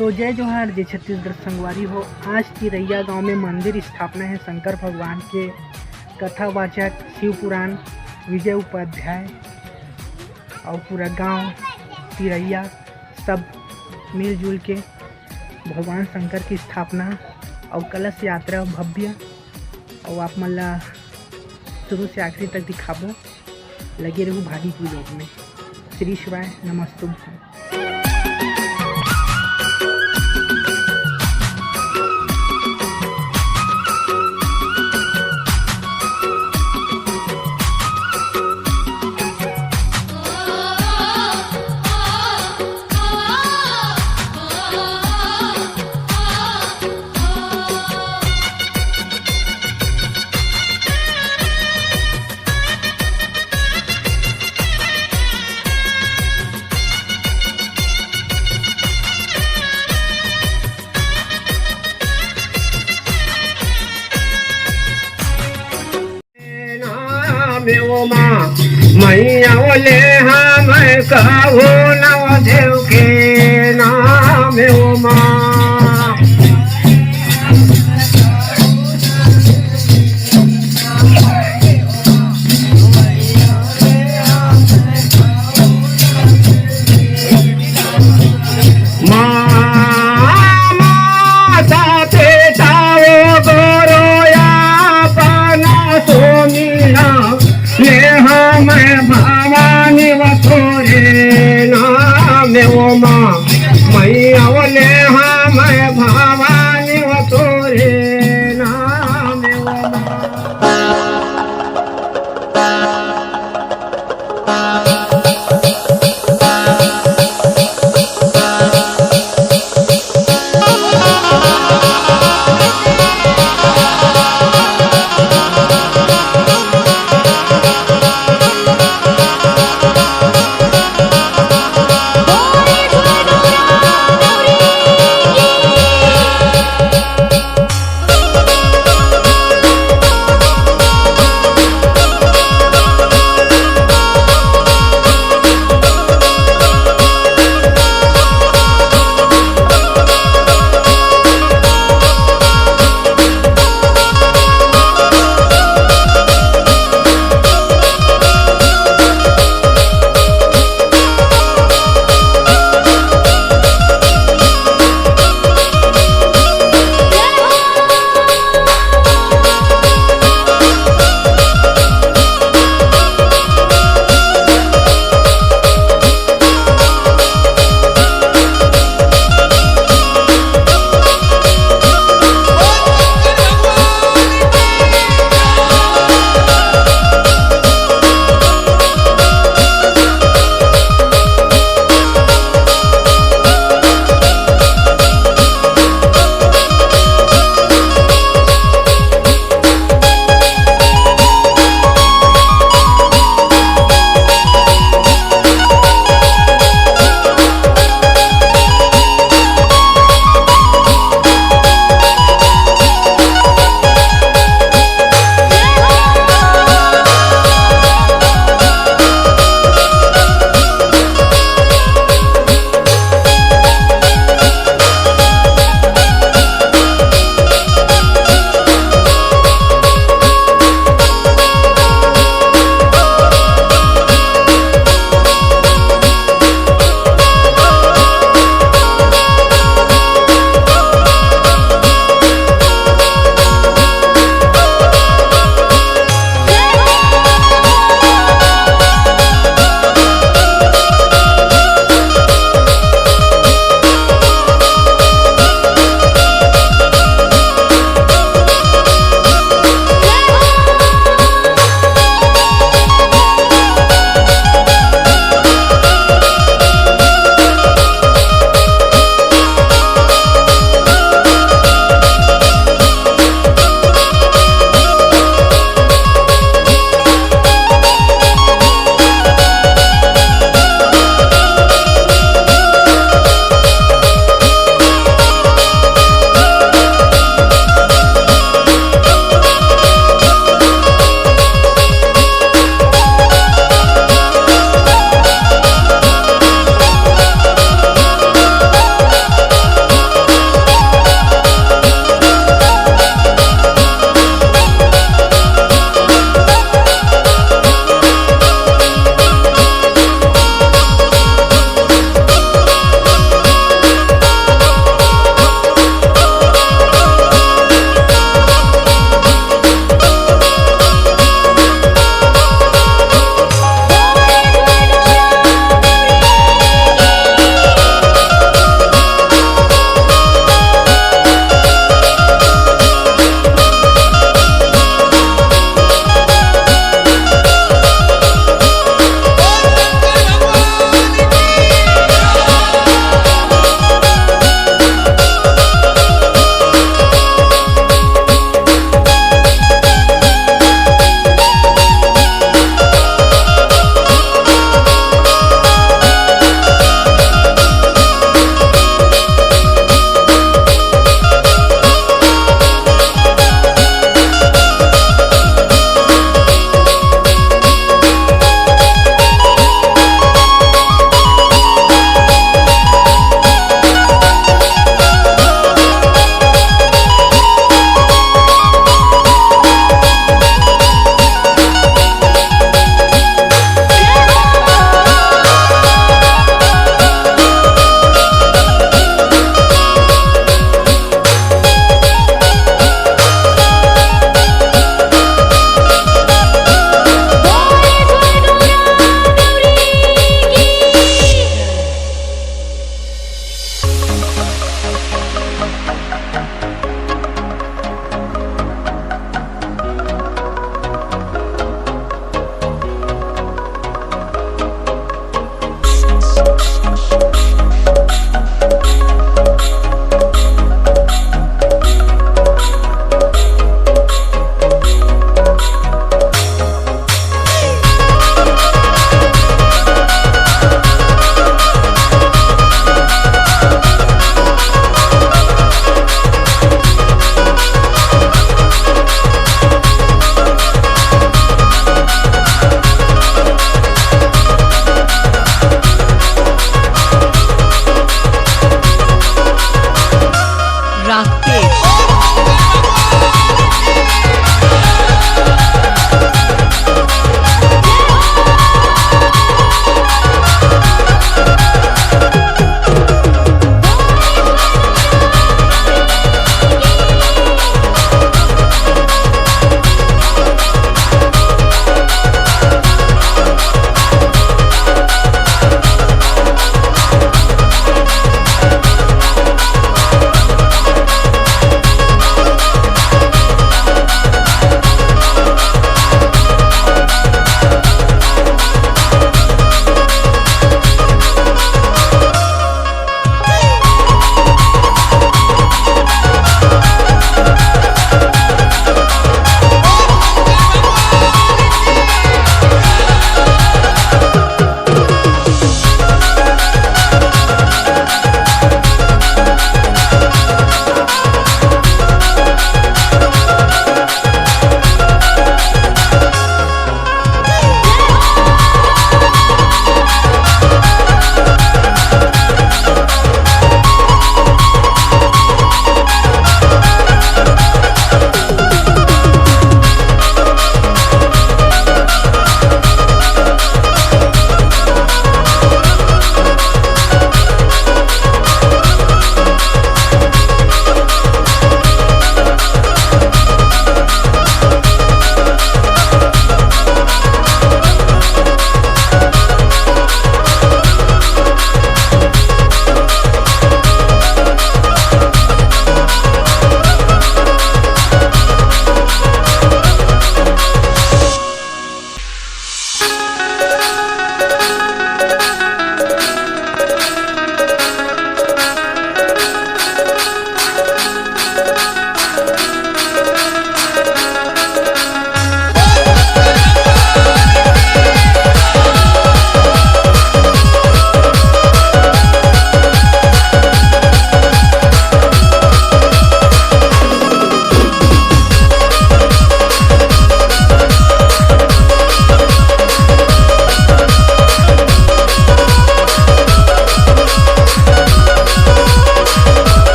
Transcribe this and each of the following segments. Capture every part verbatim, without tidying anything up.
तो जय जोहार, जय छत्तीसगढ़ संगवारी हो। आज तिरैया गांव में मंदिर स्थापना है शंकर भगवान के। कथावाचक शिव पुराण विजय उपाध्याय और पूरा गांव तिरैया सब मिलजुल के भगवान शंकर की स्थापना और कलश यात्रा भव्य और आप मन ला शुरू से आखिरी तक दिखाबो। लगे रहू भागीपुर लोग में। श्री शिवाय नमस्तुभ्यं। नाम ओमा मैया ओले, हाँ मैं कहूँ नव देव के नाम ओमा। माता पिता ओ गुरु आपन सुमिरा, ले हमें भवानी व तोरे नाम ओ माँ। मैया ओ ले हमें भवानी व तोरे नाम ओ माँ।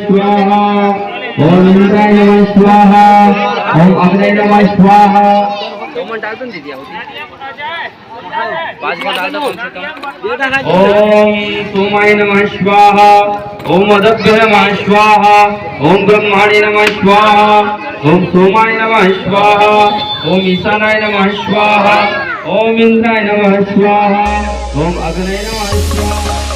स्वाहा। ओम इंद्राय नमः स्वाहा। ओम अग्नय नमः स्वाहा। ओम सोमाय नमः स्वाहा। ओम अदभ्य नमः स्वाहा। ओम ब्रह्माणे नमः स्वाहा। ओम सोमाय नमः स्वाहा। ओम ईशानाय नमः स्वाहा। ओम इंद्राय नमः स्वाहा। ओम अग्नय नमः स्वाहा।